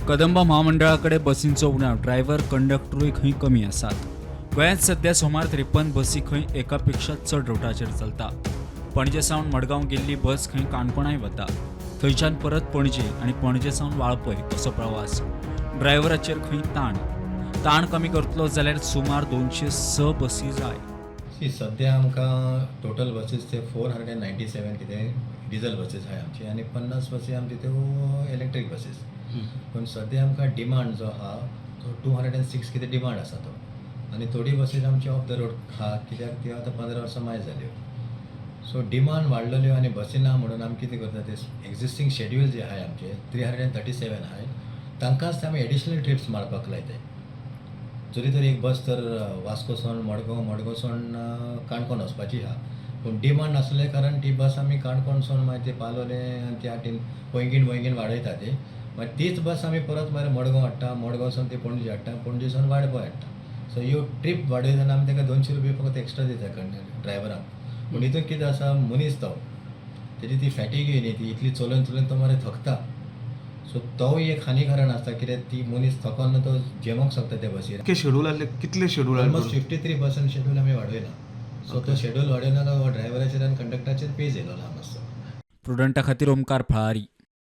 कदंबा म्हामंडळा कडेन बसींचो उणाव, ड्रायव्हर कंडक्टरूय खंय कमी आसात. गोंयांत सध्या सुमार 53 बसी खंय एका पेक्षा चड रुटाचेर चलता. पणजे सावन मडगांव गेल्ली बस खंय काणकोणाय वता, थंयच्यान परत पणजे आनी पणजे सावन वाळपय असो प्रवास. ड्रायव्हराचेर खंय ताण. ताण कमी करतलो जाल्यार सुमार 206 बसी जाय. सी, सद्या आमकां टोटल बसीस ते 497 कितें डिजल बसीस आहाय आमची आनी 50 बसी आमची त्यो इलेक्ट्रीक बसीस. पूण सद्या आमकां डिमांड जो आहा तो 206 कितें डिमांड आसा तो आनी थोडी बसीस आमची ऑफ the road आहा, कित्याक त्यो आतां 15 वर्सां माय जाल्यो. सो डिमांड वाडलेल्यो आनी बसी ना म्हणून आमी कितें करता, ते एग्जिस्टींग शेड्यूल जे आहाय आमचे 337 आहाय, तांकांच ते आमी एडिशनल ट्रिप्स मारपाक लायताय. जरी तर एक बस तर वास्को सावन मडगांव, मडगांव सावन काणकोण वचपाची आहा, पूण डिमांड नासले कारण ती बस आमी काणकोण सावन मागीर ते पालोलें आनी त्या वाटेन पैंगीण पैंगीण वाडयता ती. मागीर तीच बस आमी परत मागीर मडगांव हाडटा, मडगांव सावन ती पणजे हाडटा, पणजे सावन वाळपय हाडटा. सो ह्यो ट्रीप वाडयतना आमी ताका 200 रुपया फकत एक्स्ट्रा दिता ड्रायव्हराक. पूण हितून कितें आसा, मनीस तो तेजी ती फॅटीग येयली, ती इतली चलोवन चलोवन तो मरे थकता. सो तोवूय एक हानिकारण आसता, कित्याक ती मनीस थकोन तो जेवंक शकता त्या बसीर. कितके शेड्यूल आसले, कितले शेड्यूल ऑलमोस्ट आसले? 53% शेड्यूल आमी वाडयला. सो तो शेड्यूल वाडयला, ड्रायव्हराचेर आनी कंडक्टराचेर पेज येयलो आहा मातसो. प्रुडंटा खातीर ओमकार फळारी.